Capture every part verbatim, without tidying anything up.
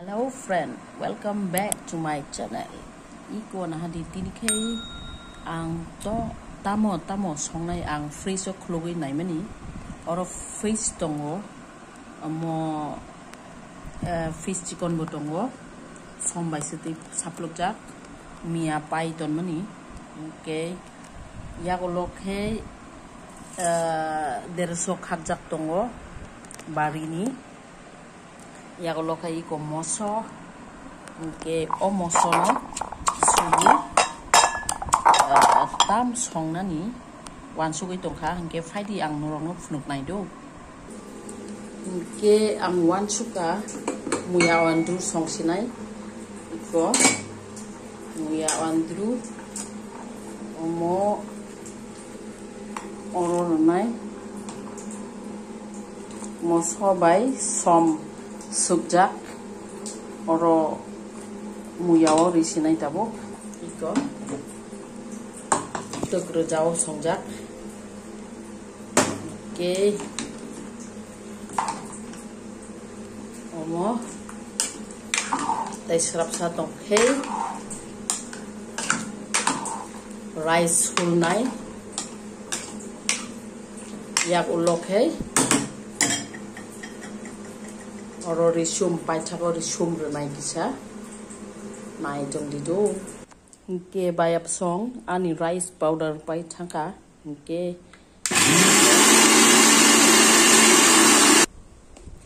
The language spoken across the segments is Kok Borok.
Hello friend, welcome back to my channel. Iko nahadi tini khe ang to tamo tamo songnai ang fridge o khulugwi naimani. Oro fridge tongo, omo, eh, fridge chicken bo tongo. Som bai se tei saplokjak, miya pai tonmani. Hwnkhe yagulo khe, eh, derso khakjak tongo barini. Yagulo khe iko moso, hwnkhe o mosono sugwi, ah, tam songnani uansugwi tongkha, hwnkhe phaidi ang norokno phunuknai do. Hwnkhe ang uansukha muya andru songsinai, iko muya andru omo. Oro rwnai moso bai som sukjak, oro muya o risinai tabuk. Iko twk rwja o songjak. Oke. Omo tei srapsa tongkhe rice hulnai yak ulo khe oro risum paithak o risum rwnai kisa nai tongdi do. Hwnkhe bayapsong ani rice powder pai thangkha, hwnkhe,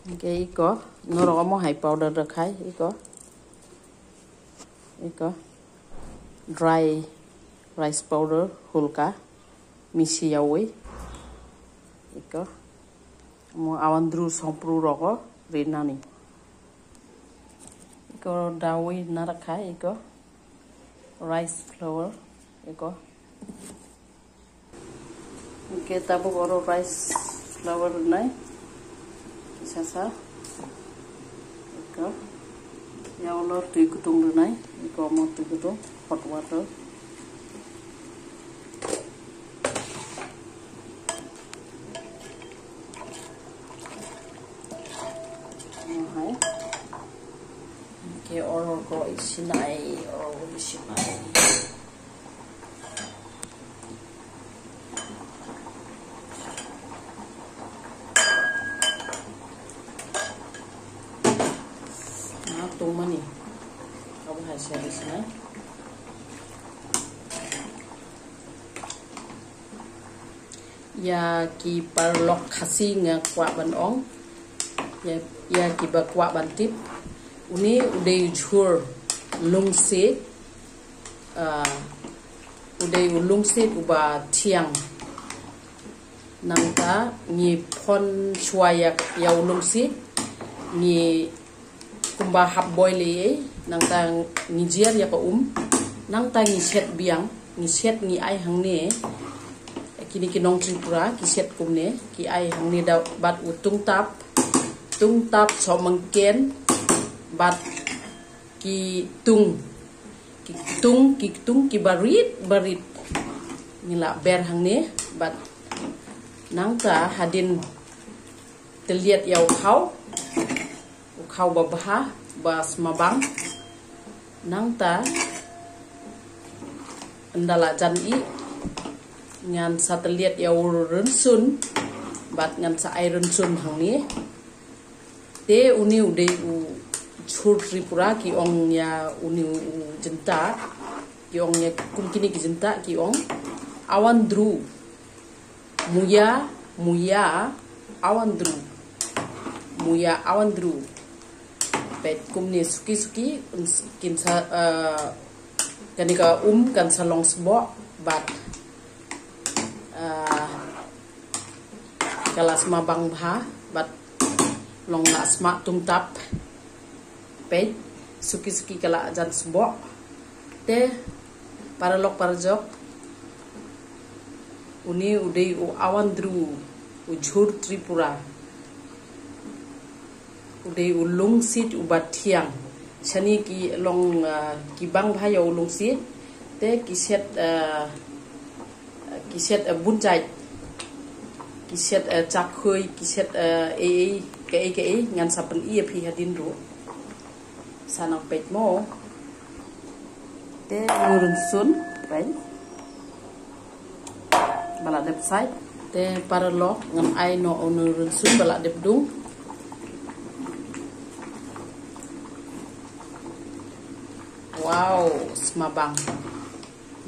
hwnkhe iko norok omo hai powder rwkhai iko, iko dry rice powder hulka misi yaui iko omo awandru songpru rogo rinani iko daui narakha iko. Rice flour eko. Hwnkhe tabuk oro rice flour rwnai kisa sa eko. Yagulo twi kutung rwnai eko, omo twi kutung hot water. Omo hai. Hwnkhe oro go isinai, oro go isinai. Tongmani abo hai se isinai. Ya ki parlok khasi nga kwak ban ong. Ya, ya ki ba kwak ban tip. Uni udei jhur lungsi, ah, udei u lungsi uba thiang. Nangta ngi phone suwa yak ya u lungsi ngi kumba half boil ye, nangta ngi jiar ya ka um, nangta ngi set biang, ngi set ngi ai hangne, kini ki nong Tripura, ki set kumne, ki ai hangne da bat u tungtap, tungtap somangken, bat ki tung, ki tung, ki tung, ki barit, barit. Ngi la ber hangne, bat nangta hadin teliat ya u khau. U khau ba bha, ba sma bang. Nangta ndala jan i ngan sa teliat ya u rynsun, bat ngan sa ai rynsun hangni. Te uni udei u jhur Tripura ki ong ya uni u jinta, ki ong ya kumkini ki jinta, ki ong awandru. Muya, muya, awandru. Muya, awandru. Pet kumni suki suki, uns-, kinsa, eh, kanika um, kansa long sbo, bat, eh, kalasma bang bha, bat long la sma tungtap. Pet, suki suki kala jan sbo. Te, paralok parajok. Uni udei u awandru, u jhur Tripura. Udei u lungsit u bathiang. Sani ki long, ah, ki bang bha ya u lungsit. Te ki set, ah, ki set, ah, bunchai. Ki set, ah, chakhoi, ki set, ah, ei, ei, ka ei, ka ei, ngan sapang iya phi hadin ru. Sanang pet mo. Te nurun sun, pai. Bala dep sai. Te paralok ngam ai no nurun sun bala dep dung. Wow, sma bang.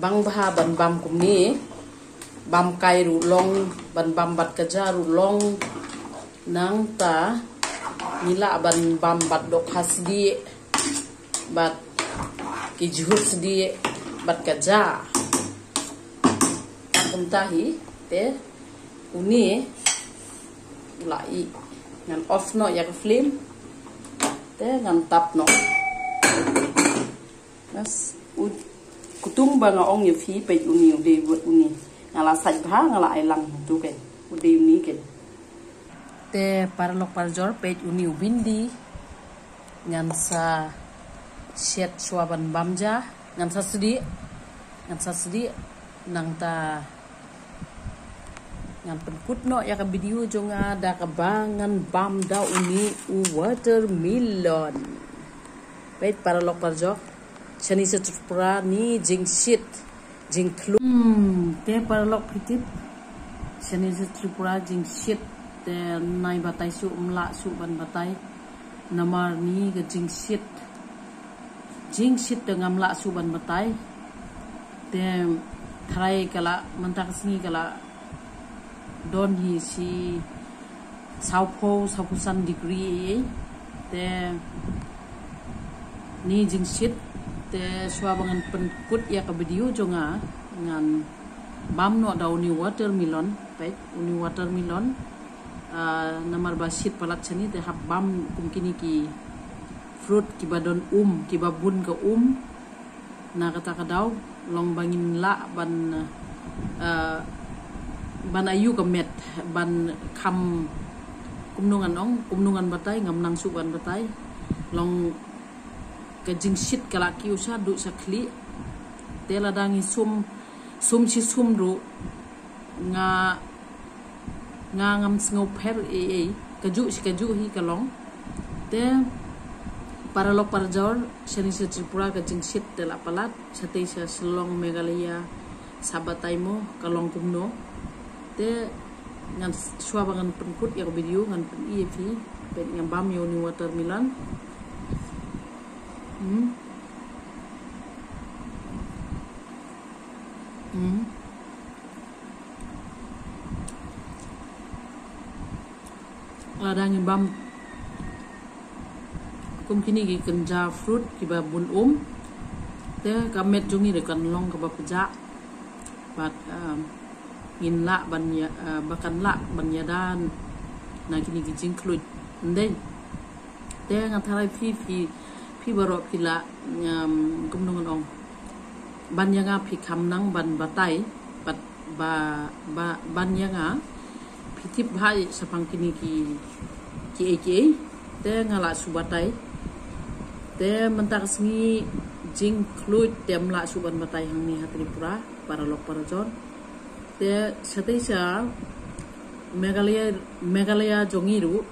Bang baha ban bam kumni. Bam kai ru long, ban bam bat kaja ru long. Nang ta nila ban bam bat dok hasdi. Bat kijhur sdi bat kaja. Kum ta hi te uni la i ngan off no yak film te ngan tap no. Bas, u-, kutung ba nga ong ya phi pet uni ude uni. Nga la saj bha, nga la ai lang tu ke. Ude uni ke. Te paralok parjor pet uni ubindi. Ngan sa shet swaban bamja. Ngan sa sidi. Ngan sa sidi. Nang ta Ngan penkut no yaka video jonga da ka ba ngan bam da uni u watermelon. Pet paralok parjok. Chani se Tripura ni jingshit. Jingkhlu. Hmm, te paralok phitit. Chani se Tripura jingshit. Te nai batai su umla su ban batai. Namar ni ga jingshit. Jingshit te ngamla suban batai. Te tharai kala, mantak sngi kala. Don hi si saupho, saupho san degree. Te ni jingshit te suabangan penkut ya ka video jonga ngan bam no da uni watermelon, pet uni watermelon. Ah, namar ba shit palat chani te hap bam kumkini ki fruit kiba don um, kiba bun ka um, na kata ka dau, long bangin la ban, ah, ban ayu ka met, ban kham kumnungan ong, kumnungan batai, ngam nangsu ban batai, long ka jingshit kala ki usa du sa khli, te la dangi sum, sum si sum ru, nga, nga ngam sngo pher e e, kaju si kaju hi kalong. Te paralok parjor, seni se Tripura ka jingshit te la palat, satei sa Shillong, Meghalaya, sabatai mo, kalong kumno. Te ngan suabangan penkut ya video ngan pen iye phi, pen yang bam yo ni watermelon. Hmm. Hmm. Ladang ni bam kumkini ki kenja fruit kiba bun um. Te kamet jongi re kan long kaba peja. Bat, um, ngin la ban ya, uh, bakan la ban ya dan. Na kini ki jingkhluit. Ndei. Te nga tharai phi, phi, phi baro phi la, um, kumnung ong. Ban ya nga phi kham nang ban batai, bat ba, ba, ban ya nga phi tip bhai sapang kini ki, ki ei, ki ei. Te nga la su batai. Te mantak sngi jingkhluit tem la su ban batai hangni ha Tripura, paralok parajor. Te satei sa Meghalaya, Meghalaya jongi ru.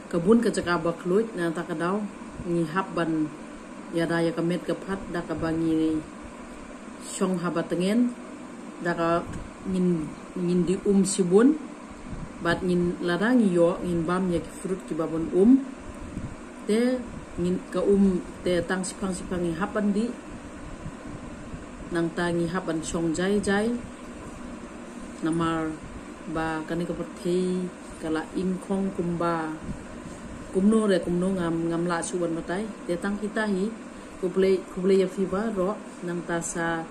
Kabun ka jaga ba khluit na ta ka dau, ngi hap ban yada ya ka met ka phat da ka ba ngi song haba tengen, da ka ngin, ngin di um sibun, bat ngin lada ngi yo, ngin bam ya ki fruit ki babun um, te ngin ka um te tang sipang sipang ngi hap ban di, nang ta ngi hap ban song jai jai, namar ba kani ka phathei, kala ingkhong kumba kumno re kumno ngam, ngam la suban batai. Te tang kita hi kublai, kublai ya phi ba ro nang ta sa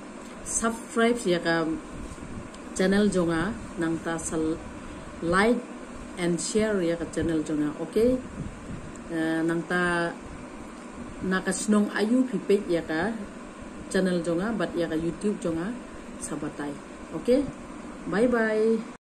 subscribe ya ka channel jonga, nang ta sa like and share ya ka channel jonga, okay? Eh, nang ta na ka snong ayu phi pet ya ka channel jonga, bat ya ka YouTube jonga sabatai, okay? Bye bye.